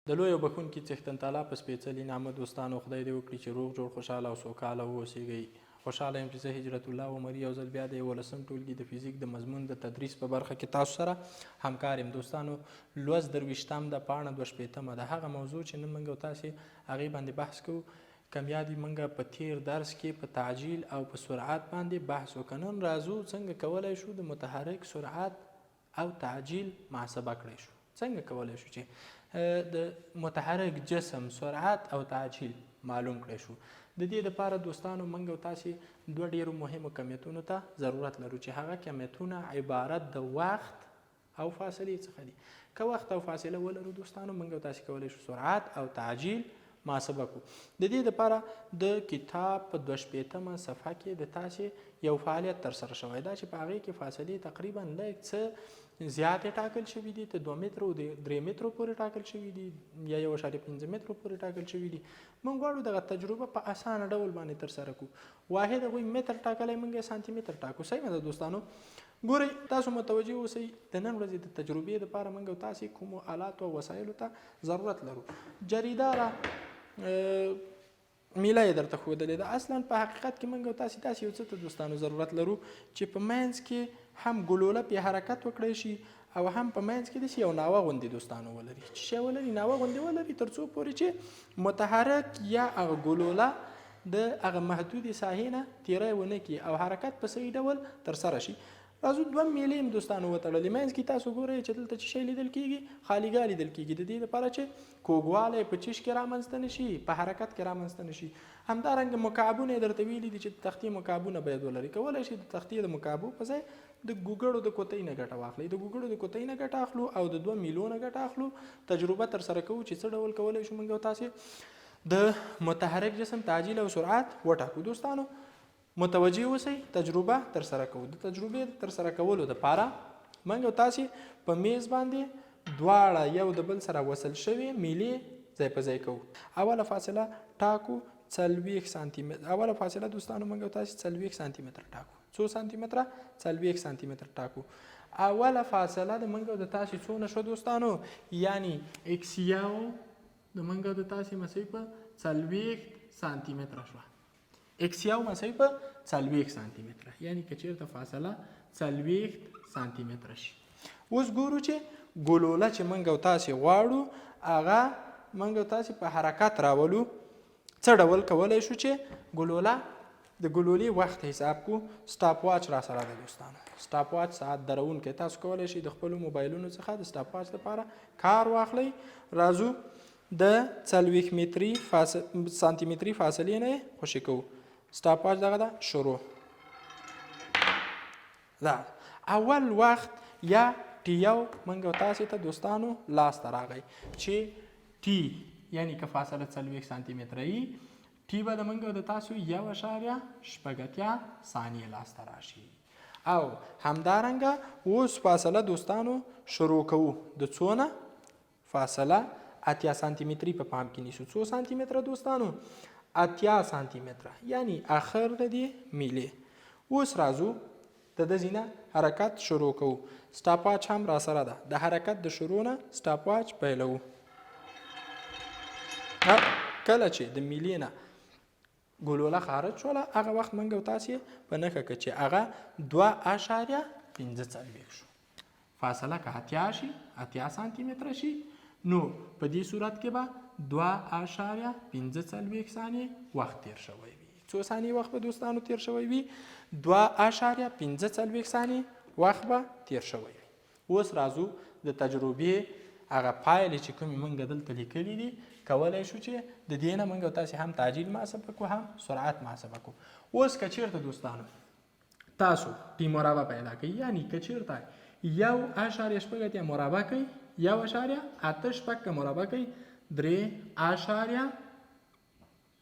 د لوی او بښونکي څښتن تعالی په سپېڅلي نامه دوستانو خدای دې وکړي چې روغ جوړ خوشحاله او سوکاله واوسېږئ. خوشحاله یم چې زه هجرت الله عمري یو ځل بیا د یوولسم ټولګي د فزیک د مضمون د تدریس په برخه کې تاسو سره همکار یم. دوستانو لوست درویشتم ده، پاڼه 62مه ده. هغه موضوع چې نن موږ او تاسې هغې باندې بحث کوو کمیا دي موږ په تېر درس کې په تعجیل او په سرعت باندې بحث وکړ. نن راځو څنګه کولای شو د متحرک سرعت او تعجیل محاسبه کړی شو. څنګه کولای شو چې د متحرک جسم سرعت او تعجیل معلوم کړی شو؟ د دې لپاره دوستانو موږ او تاسې دوه ډیرو مهمو کمیتونو ته ضرورت لرو چې هغه کمیتونه عبارت د وخت او فاصلې څخه دي. که وخت او فاصله ولرو دوستانو موږ او تاسې کولای شو سرعت او تعجیل محاسبه کو. د دې لپاره د کتاب په 62مه صفحه کې د تاسې یو فعالیت تر سره شوی دا چې په هغې کې فاصلې تقریبا لږ څه زیاتې ټاکل شوې دي، ته 2 مترو 3 مترو پورې ټاکل شوې دي یا 1.5 مترو پورې ټاکل شوې دي. موږ غواړو دغه تجربه په اسانه ډول باندې تر سره کو. واحد هغوی متر ټاکلی، موږ یې سانتي متر ټاکو. صحیح ده دوستانو؟ ګورئ تاسو متوجه اوسئ، د نن ورځې د تجربې لپاره موږ او تاسې کومو آلاتو او وسایلو ته ضرورت لرو. جریداره میله یې درته ښودلې ده. اصلا په حقیقت کې موږ او تاسې داسې یو څه ته دوستانو ضرورت لرو چې په منځ کې هم ګلوله پې حرکت وکړی شي او هم په منځ کې داسې یو ناوه غوندې دوستانو ولري، چې شی ولري، ناوه غوندې ولري، تر څو پورې چې متحرک یا هغه ګلوله د هغه محدودې ساحې نه تیری ونه کړي او حرکت په صحیح ډول ترسره شي. راځو دوه میلې هم دوستانو وتړلې. منځ کې تاسو ګورئ چې دلته چې شی لیدل کیږي، خالیګاه لیدل کیږي، د دې لپاره چې کوږوالی په چیش کې رامنځته نه شي، په حرکت کې رامنځته نه شي. همدارنګه مکعبونه یې درته ویلي دي چې د تختې مکعبونه باید ولري. کولی شئ د تختې د مکعبو په ځای د ګوګړو د کوتۍ نه ګټه واخلئ. د ګوګړو د کوتۍ نه ګټه اخلو او د دوه میلو نه ګټه اخلو. تجربه ترسره کوو چې څه ډول کولی شو موږ او تاسې د متحرک جسم تعجیل او سرعت وټاکو. دوستانو متوجه اوسئ، تجربه ترسره کوو. د تجربې د ترسره کولو دپاره موږ او تاسې په میز باندې دواړه یو د بل سره وصل شوې میلې ځای په ځای کوو. اوله فاصله ټاکو 40 سانتي متر. اوله فاصله دوستانو موږ او تاسې 40 سانتي متر ټاکو. څو سانتي متره؟ 40 سانتي متر ټاکو. اوله فاصله د موږ او د تاسې څونه شوه دوستانو؟ یعنی ایکس یو د موږ او د تاسې مساوي په 40 سانتي متره شوه. ایکس یو مساوي په 40 سانتي متره، یعنی که چیرته فاصله 40 سانتي متره شي. اوس ګورو چې ګلوله چې موږ او تاسې غواړو هغه موږ او تاسې په حرکت راولو، څه ډول کولی شو چې ګلوله د ګلولې وخت حساب کو. سټاپ واچ را سره ده دوستانو، سټاپ واچ ساعت درونکی، تاسو کولی شئ د خپلو موبایلونو څخه د سټاپ واچ لپاره کار واخلئ. راځو د 40 متري سانتي متري فاصلې نه یې خوشې کوو. سټاپ واچ دغه ده، شروع. دا اول وخت یا ټي یو موږ او تاسې ته دوستانو لاسته راغی چې ټي یعنی که فاصله 40 سانتي متره یي، ټي به د موږ او د تاسو 1.86 ثانیې لاسته راشي. او همدارنګه اوس فاصله دوستانو شروع کوو د څونه فاصله 80 سانتي متري په پام کې نیسو. څو سانتي متره دوستانو؟ 80 سانتي متره، یعنی اخر د دې میلې. اوس راځو د ده ځینه حرکت شروع کوو. سټاپ واچ هم را سره ده، د حرکت د شروع نه سټاپ واچ پیلوو. کله چې د میلې نه ګلوله خارج شوله هغه وخت موږ او تاسې په نښه که چې هغه 2.45 شو. فاصله که 80 شي، 80 سانتي متره شي، نو په دې صورت کې به 2.45 ثانیې وخت تیر شوی وي. څو ثانیې وخت به دوستانو تیر شوی وي؟ 2.45 ثانیې وخت به تیر شوی وي. اوس راځو د تجربې هغه پایلې چې کومې مونږ دلته لیکلې دي، کولی شو چې د دې نه مونږ تاسې هم تعجیل محاسبه کړو هم سرعت محاسبه کړو. اوس که چیرته دوستانو تاسو ټي مربع پیدا کړئ، یعنی که چیرته 1.86 مربع کړئ، 1.86 که مربع کړئ، 3.45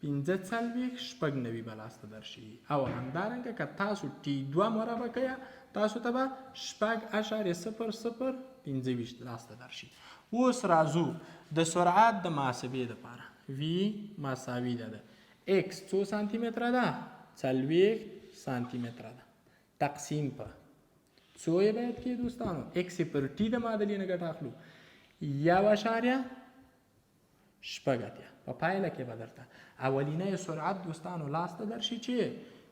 96 به لاسته درشي. او همدارنګه که تاسو ټي دوه مربع کړئ، تاسو ته به 6.0025 لاسته درشي. اوس راځو د سرعت د محاسبې دپاره. وی مساوي ده د ایکس څو سانتي متره ده؟ 40 سانتي متره ده، تقسیم په څو یې باید کې دوستانو؟ ایکس پر ټي د معادلې نه ګټه اخلو، 1. 86. په پایله کې به درته اولینی سرعت دوستانو لاس ته درشي چې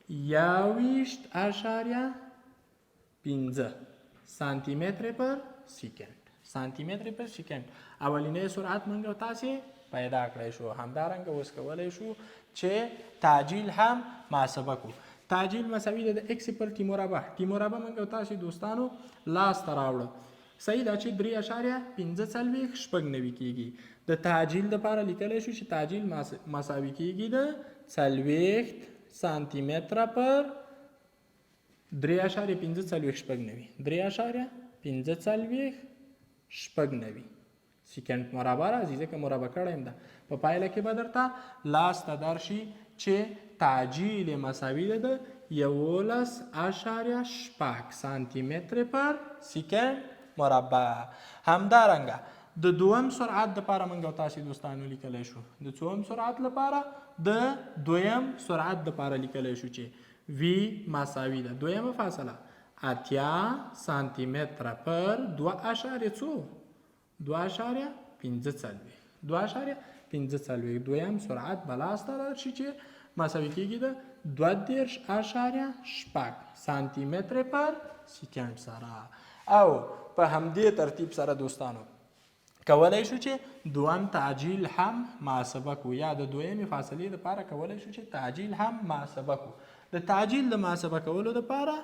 21.5 سانتي متر پر سیکنډ. سانتي متر پر سیکنډ اولینی سرعت موږ او تاسې پیدا کړی شو. همدارنګه اوس کولی شو چې تعجیل هم محاسبه کړو. تعجیل مساوي ده د ایکس پر ټي مربع. ټي مربع موږ او تاسې دوستانو لاس ته راوړه. صحیح ده چې 3.45 96 کېږي. د تعجیل دپاره لیکلی شو چې تعجیل مساوي کېږي د 40 سانتي متره پر 3.45 96، 3.45 96 سیکنډ مربع راځي، ځکه مربع کړی یم ده. په پایله کې به درته لاس ته درشي چې تعجیل مساوي ده د 11.6 سانتي متر پر سیکنډ مربع. همدارنګه د دویم سرعت دپاره موږ او تاسې دوستانو لیکلی شو، د څوم سرعت لپاره؟ د دویم سرعت دپاره لیکلی شو چې وی مساوي ده دویمه فاصله 80 سانتي متره پر دوه اشاریه څو؟ 2.45، 2.45. دویم سرعت به لاسته راشي چې مساوي کېږي د 32.6 سانتي متر پر سیکنډ سره. او په همدې ترتیب سره دوستانو کولی شو چې دویم تعجیل هم محاسبه کړو، یا د دویمې فاصلې لپاره کولی شو چې تعجیل هم محاسبه کړو. د تعجیل د محاسبه کولو لپاره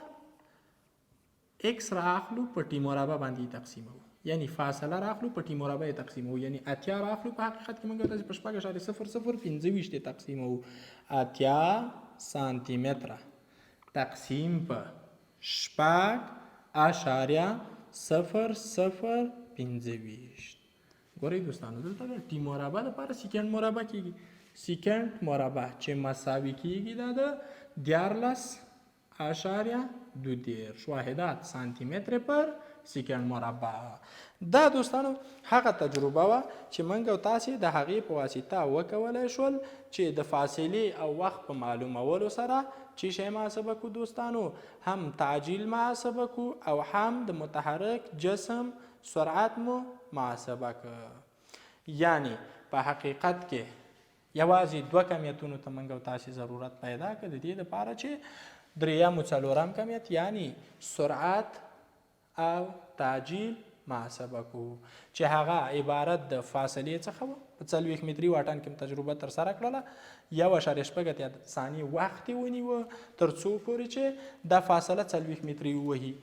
ایکس را اخلو په ټي مربع باندې تقسیموو، یعنی فاصله را اخلو په ټي مربع یې تقسیموو، یعنی 80 را اخلو په حقیقت کې موږ تاسې په 6.0025 یې تقسیموو. 80 سانتي متره تقسیم په 6.0025. ګورئ دوستانو دلته د ټي مربع لپاره سیکنډ مربع کېږي، سیکنډ مربع چې مساوي کېږي دا د 13.32 واحدات سانتي متر پر سیکنډ مربع. دا دوستانو هغه تجربه وه چې موږ او تاسې د هغې په واسطه وکولی شول چې د فاصلې او وخت په معلومولو سره چې شی محاسبه کړو دوستانو، هم تعجیل محاسبه کړو او هم د متحرک جسم سرعت مو محاسبه کړ. یعنی په حقیقت کې یوازې دوه کمیتونو ته موږ او تاسې ضرورت پیدا کړ د دې لپاره چې دریم او څلورم کمیت یعنی سرعت او تعجیل محاسبه کړو چې هغه عبارت د فاصلې څخه وه. په 40 متري واټن کې تجربه ترسره کړله، 1.86 ثانیې وخت یې ونیوه تر څو پورې چې دا فاصله 40 متري ووهي.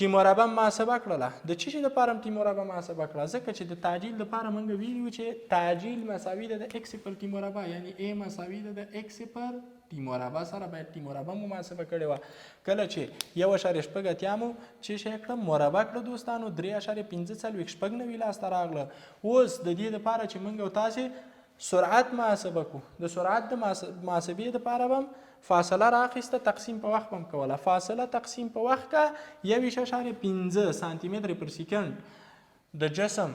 ټي مربع محاسبه کړله. د څه شي دپاره هم ټي مربع محاسبه کړه؟ ځکه چې د تعجیل دپاره موږ ویلي وو چې تعجیل مساوي ده د ایکس پر ټي مربع، یعنی ای مساوي ده د ایکس پر ټي مربع سره باید ټي مربع مو محاسبه کړې وه. کله چې 1.86 مو چې شی کړه مربع کړه دوستانو، 3.45 96 لاسته راغله. اوس د دې دپاره چې موږ او تاسې سرعت محاسبه کړو، د سرعت د محاسبې دپاره به هم فاصله راخیسته تقسیم په وخت به هم کوله. فاصله تقسیم په وخت که 21.5 سانتي متر پر سیکنډ د جسم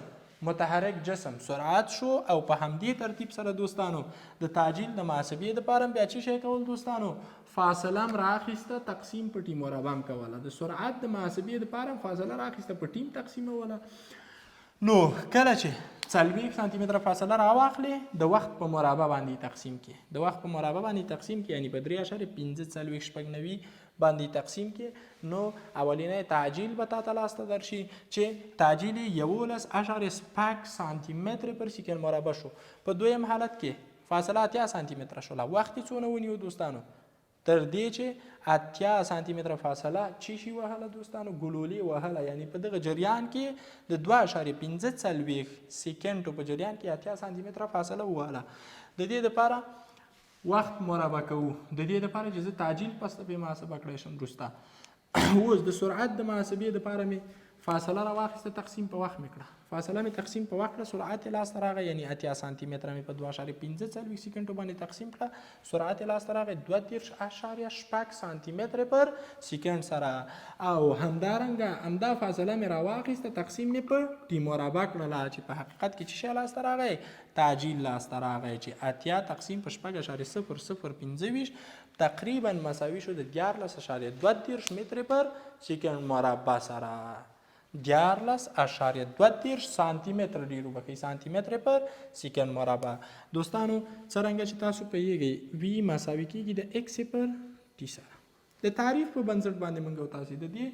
متحرک جسم سرعت شو. او په همدې ترتیب سره دوستانو د تعجیل د محاسبې دپاره هم بیا څه شی کول دوستانو؟ فاصله هم راخیسته تقسیم په ټي مربع هم کوله. د سرعت د محاسبې دپاره هم فاصله راخیسته په ټیم تقسیموله. نو کله چې 40 سانتي متره فاصله راواخلې د وخت په مربع باندې تقسیم کې، د وخت په مربع باندې تقسیم کې، یعنی په 3.45 96 باندې تقسیم کې، نو اولینی تعجیل به تا ته لاسته درشي چې تعجیل یې 11.6 سانتي متر پر سیکنډ مربع شو. په دویم حالت کې فاصله 80 سانتي متره شوله. وخت یې څونه ونیو دوستانو؟ تر دې چې 80 سانتي متره فاصله چی شي وهله دوستانو؟ ګلولې وهله. یعنی په دغه جریان کې د 2.45 سیکنډو په جریان کې 80 سانتي متره فاصله ووهله. د دې دپاره وخت مربع کوو، د دې دپاره چې زه تعجیل پس ته پرې محاسبه کړی شم وروسته. اوس د سرعت د محاسبې دپاره مې فاصله راواخیسته تقسیم په وخت مې کړه، فاصله مې تقسیم په وخت کړه، سرعت یې لاسته راغی، یعنی 80 سانتي متره مې په 2.45 سیکنډو باندې تقسیم کړه، سرعت یې لاسته راغی 32.6 سانتي متر پر سیکنډ سره. او همدارنګه همدا فاصله مې راواخیسته تقسیم مې په ټي مربع کړله چې په حقیقت کې څه شی لاسته راغی؟ تعجیل لاسته راغی چې 80 تقسیم په 6.0025 تقریبا مساوي شو د 13.32 متر پر سیکنډ مربع سره. 13.32 سانتي متر ډیر وبخښئ، سانتي متر پر سیکنډ مربع. دوستانو، څرنګه چې تاسو پوهیږئ وی مساوي کیږي د ایکس پر ټي سره، د تعریف په بنسټ باندې موږ او تاسو د دې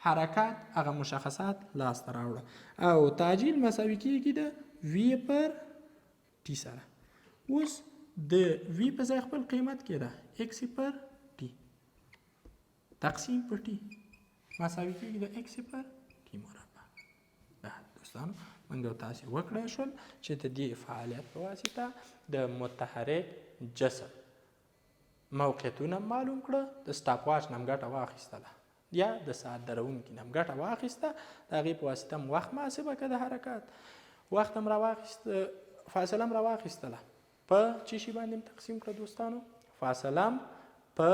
حرکت هغه مشخصات لاسته راوړه، او تعجیل مساوي کیږي د وی پر ټي سره. اوس د وی په ځای خپل قیمت کېده، ایکس پر ټي تقسیم پر ټي مساوي کېږي د ایکس پر ټي مربع. دا دوستانو، موږ او تاسې وکړای شول چې د دې فعالیت په واسطه د متحرک جسم موقعیتونه معلوم کړه، د سټاپ واچ نه هم ګټه واخیستله یا د ساعت درونکي نه هم ګټه واخیسته، د هغې په واسطه هم وخت محاسبه کړه، د حرکت وخت هم راواخیست، فاصله هم راواخیستله، په چی شي باندې هم تقسیم کړه. دوستانو، فاصله هم په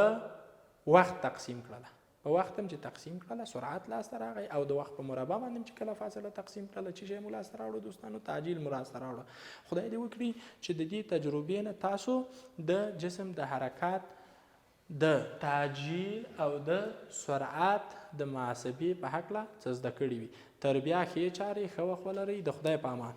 وخت تقسیم کړله، په وخت هم چې تقسیم کړله سرعت لاسته راغی، او د وخت په مربع باندې هم چې کله فاصله تقسیم کړله چې شی مو لاسته راوړو دوستانو؟ تعجیل مو لاسته راوړه. خدای دې وکړي چې د دې تجربې نه تاسو د جسم د حرکت د تعجیل او د سرعت د محاسبې په هکله څه زده کړي وي. تر بیا ښې چارې، ښه وخت ولرئ، د خدای په امان.